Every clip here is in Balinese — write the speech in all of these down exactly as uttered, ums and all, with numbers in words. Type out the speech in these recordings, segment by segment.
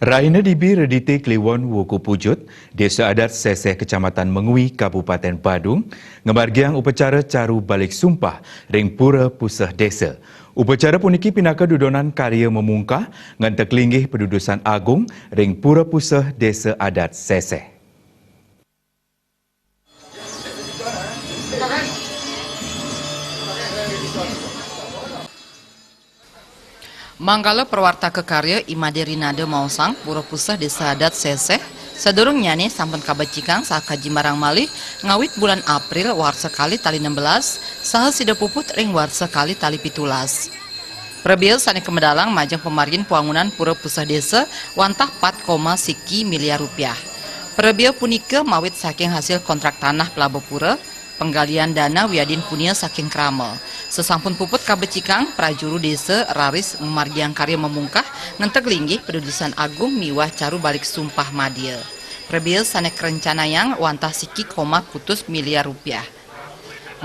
Rahina dibi Redité Kliwon wuku pujut, Désa Adat Seseh Kecamatan Mengwi, Kabupaten Badung, ngamargiang upacara caru balik sumpah ring Pura Puseh Désa. Upacara puniki pinaka dudonan karya mamungkah ngenteg linggih padudusan agung ring Pura Puseh Désa Adat Seseh. Manggala prawartaka karya I Madé Rinada maosang, Pura Puseh Désa Adat Seseh, sadurungnyané sampun kabecikang saha kaji marang malih ngawit bulan April warsa kalih tali enam belas, saha sida puput ring warsa kalih tali pitulas. Prabéa sané kamedalang majeng pamargin pawangunan Pura Puseh Désa wantah pat koma siki miliar rupiah. Prabéa punika mawit saking hasil kontrak tanah pelaba pura, penggalian dana wiadin punia saking krama. Sasampun puput kabecikang, prajuru désa raris ngamargiang karya mamungkah ngenteg linggih padudusan agung miwah caru balik sumpah madya. Prabéa sané karencanayang wantah siki koma kutus miliar rupiah.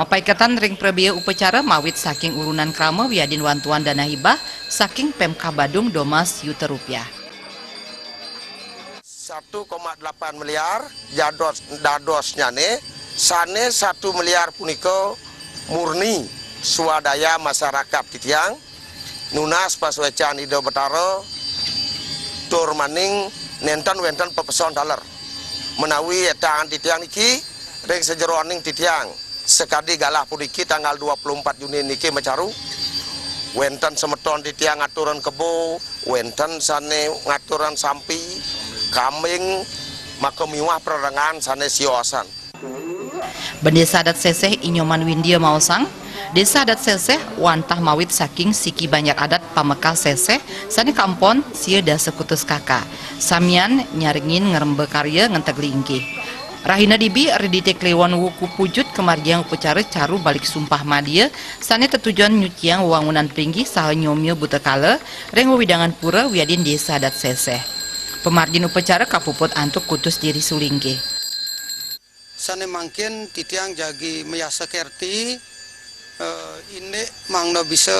Mapaiketan ring prabéa upacara mawit saking urunan krama wiadin wantuan dana hibah saking Pemkab Badung domas yuta rupiah. Satu koma delapan miliar, jados, dadosnyané, sané satu miliar punika murni swadaya masyarakat titiang, nunas pasuécan Ida Betara, tur maning nénten wénten pepeson taler. Menawi étangan titiang niki, ring sajeroning titiang, sakadi galah puniki tanggal dua puluh empat Juni niki macaru, wénten semeton titiang ngaturan kebo, wénten sané ngaturan sampi, kambing, maka miwah pererengan sané siosan. Bendésa Adat Seseh I Nyoman Windia maosang, Désa Adat Seseh wantah mawit saking siki banjar adat pamekas Seseh sané kampon sia dasa kutus kaka. Samian nyarengin ngremba karya ngenteg linggih. Rahina dibi Redité Kliwon wuku pujut kamargiang upacara caru balik sumpah madya sané tetujon nyuciang wewangunan pringgih saha nyomia buta kala ring wewidangan pura wiadin Désa Adat Seseh. Pamargin upacara kapuput antuk kutus diri sulinggih. Sané mangkin titiang jagi mayasa kerti, eh, indik mangda bisa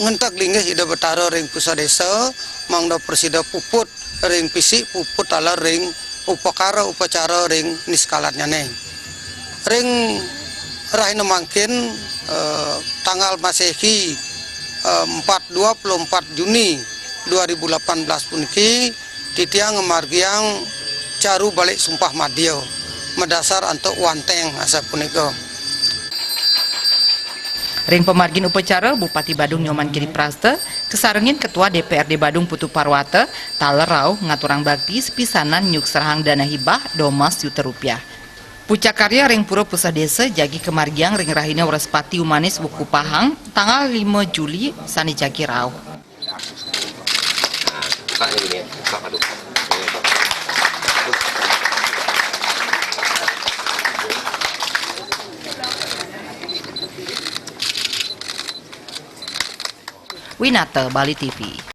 ngenteg linggih Ida Betara ring Puseh Désa, mangda prasida puput ring fisik, puput taler ring upakara upacara ring niskalannyané. Ring rahina mangkin, eh, tanggal Maséhi, eh, empat, dua puluh empat Juni dua ribu delapan belas puniki, titiang ngamargiang caru balik sumpah madya madasar antuk wanteng asapunika. Ring pamargin upacara, Bupati Badung Nyoman Giri Prasta kasarengin Ketua D P R D Badung Putu Parwata taler rauh ngaturang bakti sapisanan nyukserahang dana hibah domas yuta rupiah. Pucak karya ring Pura Puseh Désa jagi kamargiang ring rahina Wrespati Umanis wuku pahang tanggal lima Juli sané jagi rauh. Nah, buka ini, buka, aduh. Winata, Bali T V.